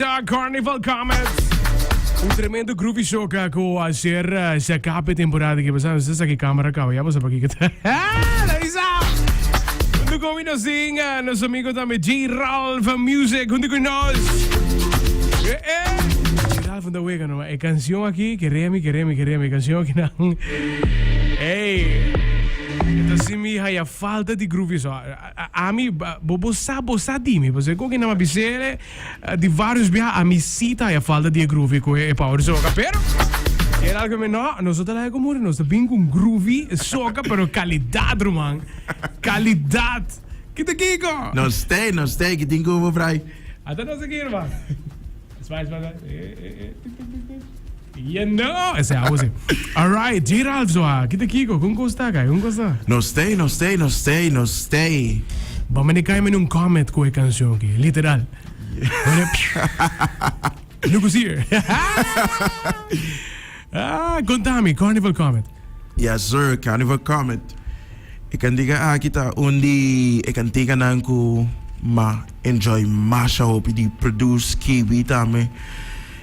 Ta Carnival Comet. Un tremendo groovy soca cu a ser eh, se acabe temporada que pasamos. Esta que cámara acaba. Ya pasa pa aquí. Luisa! Junto con nos sin eh, nos amigo también J. Ralph Music. Junto con nos. Eh, eh. J. Ralph da wega no. E canción aquí, queremi, queremi, queremi. Canción aquí nan. Hey. Esta si mi haya falta di groovy so. Ami, bo bo sa, bo sa di mi. Pasobra ku nan a bis'é di varios biaha, ami si ta haya falta di e groovy ku e power soca. Pero, era algo mi no, nos no ta laga ku muri, nos ta bin ku un groovy soca, pero kalidat, ruman. Kalidat! Kita kiko? Nos stay, nos stay, ki tin ku bo brai? Ata nos aki, ruman. Smile, smile, smile. Eh, eh, eh. Tik, tik, tik, tik. You know, ese abo si. Alright, J. Ralph zo a. Kita kiko, kon kos ta kai? Kon kos ta? Nos stay, nos stay, nos stay, nos stay. Bo mene kai mene un comet ku e kanshon aki, literal. Mene Look who's here. Ah, kontami, Carnival Comet. Yes sir, Carnival Comet. E kantika aki ta un di e kantikanan ku ma enjoy masha hopi di produce, skibi tambe.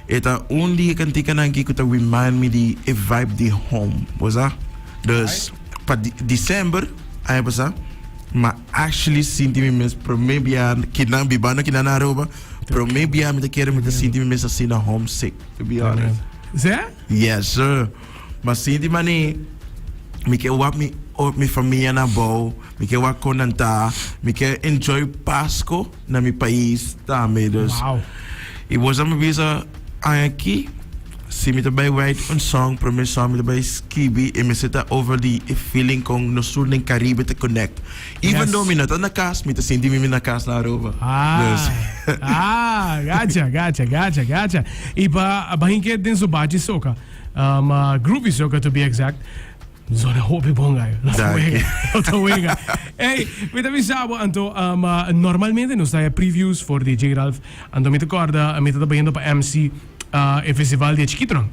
E ta un di e kantikanan aki ku ta remind mi di e vibe di home, bo sa? Dus pa december aña pasá m'a actually sinti mi mes prome bia kinan bibando kinan na Aruba, prome bia mi ta kere mi ta sinti mi mes asina homesick, to be honest. Sè? Yes sir. M'a sinti mane mi ke wak mi mi famia na abou, mi ke wak kon nan ta, mi ke enjoy Pasko na mi pais tambe. Dus Wow. i bo sa mi bisa aña aki si mi ta bai write un song, prome song mi ta bai skibi i mester ta over di e feeling kon nos tur den Caribe ta connect. Even Yes. though mi no ta na kas, mi ta sinti mi na kas na Aruba. Ah, Dus ah, gacha, gacha, gacha, gacha. I pa bahin ke den su bachi soca. Um, groovy soca to be exact. Zona hopi bon gayo. No ta Danki. wega. No ta wega. Hey, mi ta bisa bo, anto, um, normalmente nos ta haya previews for di J. Ralph. Anto mi ta corda, mi ta bayendo pa MC uh, e festival di e chikitonan.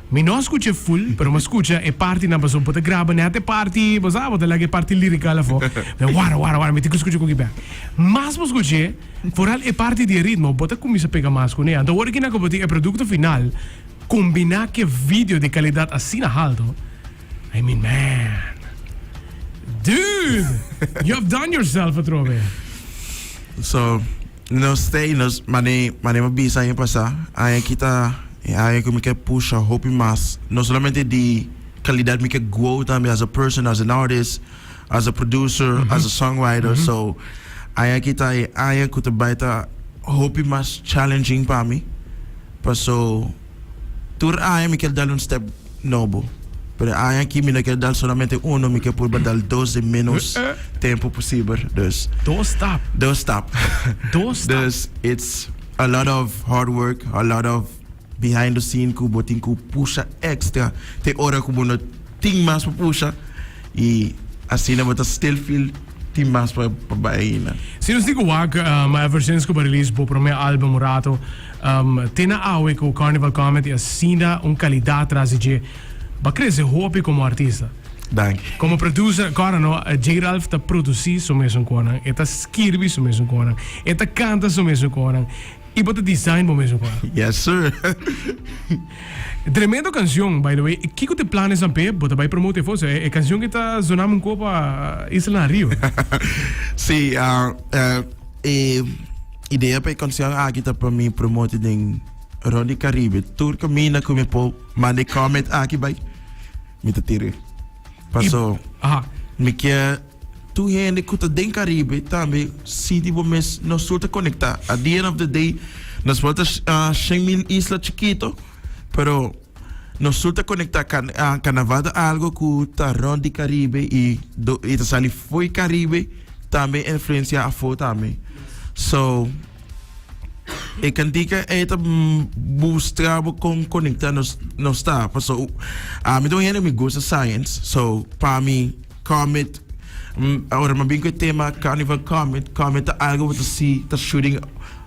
Mi no a scucha e full, pero mi a scucha e partinan pasobra bo ta graba net e parti, bo sa, bo ta laga e parti lirical afo. Mi a wara, wara, wara, mi tin cu scucha cu ki bek. Mas bo scuch'e, vooral e parti di e ritmo, bo ta cuminsa pega mas cune. Anto ora kina cu bo tin e producto final, combina cu e video di calidad asina halto, I mean, man, dude, you have done yourself atrobe. So, nos stay, nos mane, mane mi a bisa aña pasá, aña aki ta e aña ku mi ke pusha hopi mas, no solamente di calidad, mi ke grow tambe as a person, as an artist, as a producer, as a songwriter. So, aña aki ta e aña ku ta bai ta hopi mas challenging pa mi, paso tur aña mi kier dal un step nobo, pero e aña aki mi no kier dal solamente uno, mi kier purba dal dos den menos tempo posibel. Dus, Dos stap. dos stap. Dos stap. Dus, it's a lot of hard work, a lot of behind the scene ku bo tin ku pusha extra te ora ku bo no tin mas pa pusha i asina bo ta still feel tin mas pa pa bai ainda. Si nos tin ku wak um, ever since ku bo release bo prome album un rato um, te na awe ku Carnival Comet i asina un kalidat tras di dje, bo a krese hopi komo artista. Danki. Komo producer, kòrda no, J. Ralph ta produsí su mesun konan, e ta skirbi su mesun konan, e ta kanta su mesun konan. I bo ta design bo mesun kua. Yes sir. Tremendo cancion by the way. Kiko te planes nan p'e? Bo ta bai promote e foso? E cancion ke ta zona un ko pa Isla na Rio. Si, e idea pa e cancion aki ta pa mi promote den rond di Caribe. Tur caminda cu mi por manda e comment aki bai, mi ta tira. Paso mi kier. Tur hende ku ta den Caribe tambe sinti bo mes nos tur ta konektá. At the end of the day nos por ta 100,000 isla chikito pero nos tur ta konektá. Karnaval ta algo ku ta rònt di Caribe i i ta sali fo'i Caribe tambe influensiá afó tambe. So e kantika ei ta mustra bo kon konektá nos nos ta. Pasobra ami ta un hende mi gusta science so pa mi. Comet, Ora mi a bin ku e tema Carnival Comet, comet ta algo bo ta si ta shooting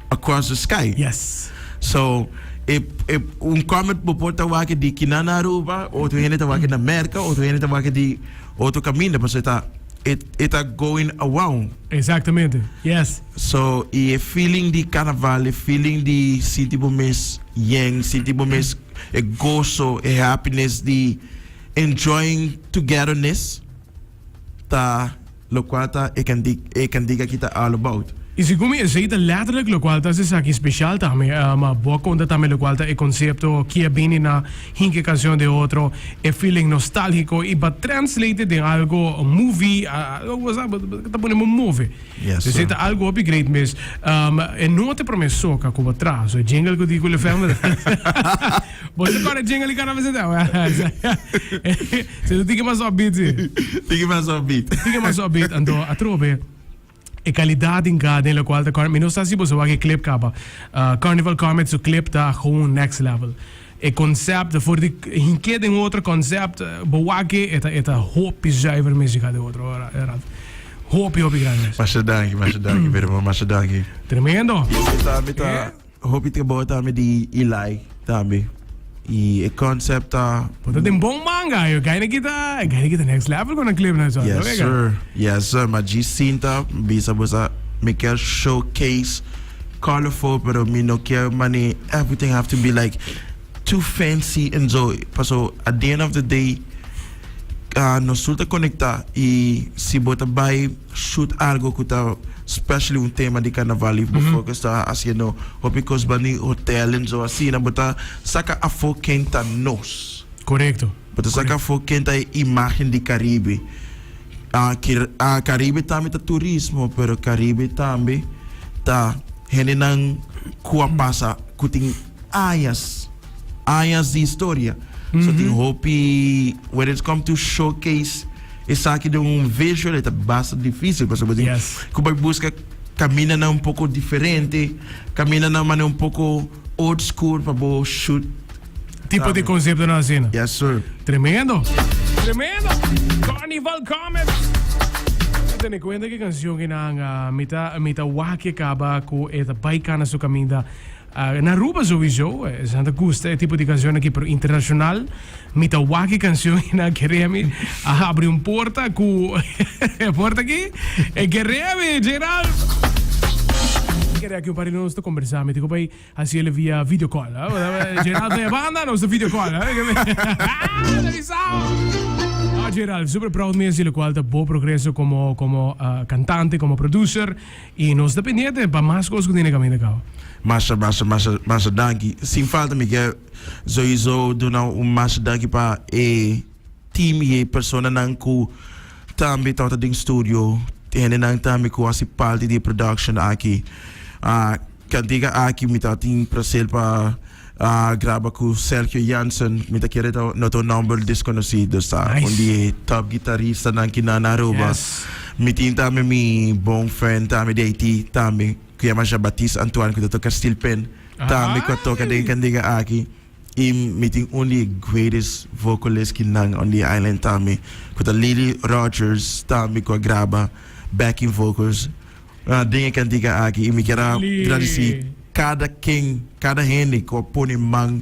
across the sky. Yes. So, e, e, un comet bo por ta wak di kinan na Aruba, otro hende ta wak na Merca, otro hende ta wak di otro caminda, pasobra ta. e ta going around. Exactamente. Yes. So, y e feeling di carnaval, e feeling di sinti bo mes yen, sinti bo mes e gozo, e happiness di enjoying togetherness, ta locual ta e e cantica aki ta all about. Y segun mi esey ta letterlijk locual ta esaki special tambe. Ma bo a conta tambe locual ta e concepto ki a bini na hinca e cancion den otro, e feeling nostalgico y bo a translate den algo movie, algo bo sa, bo ta pone bo move. Yes, Esey sir. ta algo hopi great mes. E no ta e prome soca cu bo traha, so e jingle cu di Cool FM. Bo ta para jingle di cada vez Se tu tiki mas upbeat si. Tiki mas upbeat. Tiki mas upbeat anto atrobe e calidad in ka den locual ta mi no sa si boso wak e clip caba. Carnival Comet su clip ta gewoon next level. E concept for di hinke den otro concept bo wak e ta e ta hopi zuiver musica den otro Ralph. Hopi hopi grandi mes. Masha danki, masha danki, pero masha danki. Tremendo. Mi ta mi ta Hopi trabou tambe di Eli tambe. Y e concept ta. Bo ta den bon manga. E guy aki ta, e guy aki ta next level cu nan clip nan so. Yes sir. Yes sir. Ma djis sinta bisa bo sa mi kier showcase colorful pero mi no kier mane everything have to be like too fancy en zo. Paso at the end of the day nos tur ta conecta y si bo ta bay shoot algo cu ta specially un tema di carnaval y bo focus ta haciendo hopi cos bani hotel en zo asina bo ta saca afo ken ta nos. Correcto. Bo ta saca afo ken ta e imagen di Caribe. Caribe tambe ta turismo pero Caribe tambe ta hendenan cu a pasa cu tin añas añas di historia. So tin hopi when it come to showcase esaki den un visual e ta basta dificil pasobra bo tin cu bay busca camindanan un poco diferente, camindanan manera un poco old school pa bo shoot. Tipo di conceptonan asina. Yes sir. Tremendo. Tremendo. Carnival Comet. Tene cuenta ki cancion ki nan mi ta mi ta wak e caba cu e ta bay cana su caminda. Na Aruba sowieso, esnan ta gusta e tipo di cancion aki, pero internacional mi ta wak e cancion y nan kere mi a habri un porta cu e porta aki e kere mi, Gerald. Kere aki un par di nos ta conversa, mi tin cu bay haciele via video call. Gerald ta e banda, nos ta video call. Ah, Gerald, super proud mes di locual ta bo progreso como como cantante, como producer. Y nos ta pendiente pa mas cos cu tin na caminda caba. Masha, masha, masha, masha danki. Sin falta mi ke sowiso duna un masha danki pa e team y e personanan cu tambe tabata den studio, hendenan tambe cu haci parti di e production aki. Cantica aki mi tabatin placer pa graba cu Sergio Jansen, mi ta kere ta no ta un nomber desconoci, dus ta un di e top guitaristanan ki na Aruba. Mi tin tambe mi bon friend tambe di Haiti tambe cu yama Jean Baptiste Antoine cu ta toca steel pan tambe cu a toca den cantica aki. Y mi tin un di e greatest vocalist ki nan on the island tambe cu ta Lily Rogers tambe cu a graba backing vocals. Den e kantika aki i mi kier a gradisí kada ken, kada hende ku a pone man,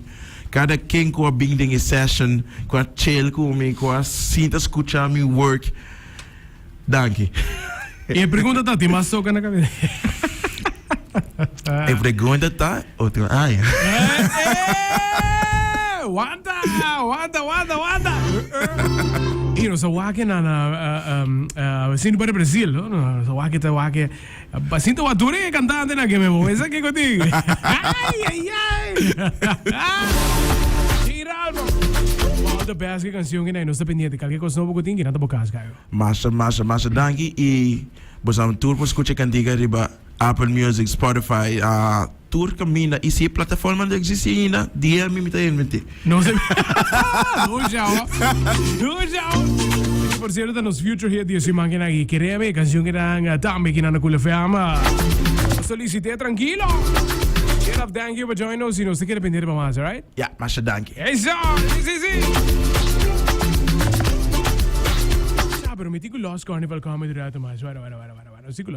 kada ken ku a bin den e session, ku a chill ku mi, ku a sinta skucha mi work. Danki. I e pregunta ta, tin mas soka na kabes? E pregunta ta, otro aña. Wanta, wanta, wanta, wanta. Y nos a wak na na sinti para Brasil, no? Nos a wak ta wak sinti wa dure e cantante na que me voy esa que contigo. Ay, ay, ay. Giraldo. All the best que canción que nos ta pendiente. Cualquier cosa nobo que tin, que nada bo cas, gayo. Masha, masha, masha danki y boso tur por scucha cantica riba Apple Music, Spotify, Tur caminda y si e plataforma no existi ainda, DM mi, mi ta invent'é. No se Ducha oh. Ducha oh. Por cierto, ta nos future hit di e siman kinan aki. Kereme, e cancion kinan tambe kinan na Cool FM. Solicité tranquilo. Gerald, thank you pa join nos y nos ta kere pendiente pa mas, alright? Ya, masha danki. Eso! Si, si, si! Sa, pero mi tin cu los Carnival Comedy rato mas. Bueno, bueno, bueno, bueno, bueno. Si cu los.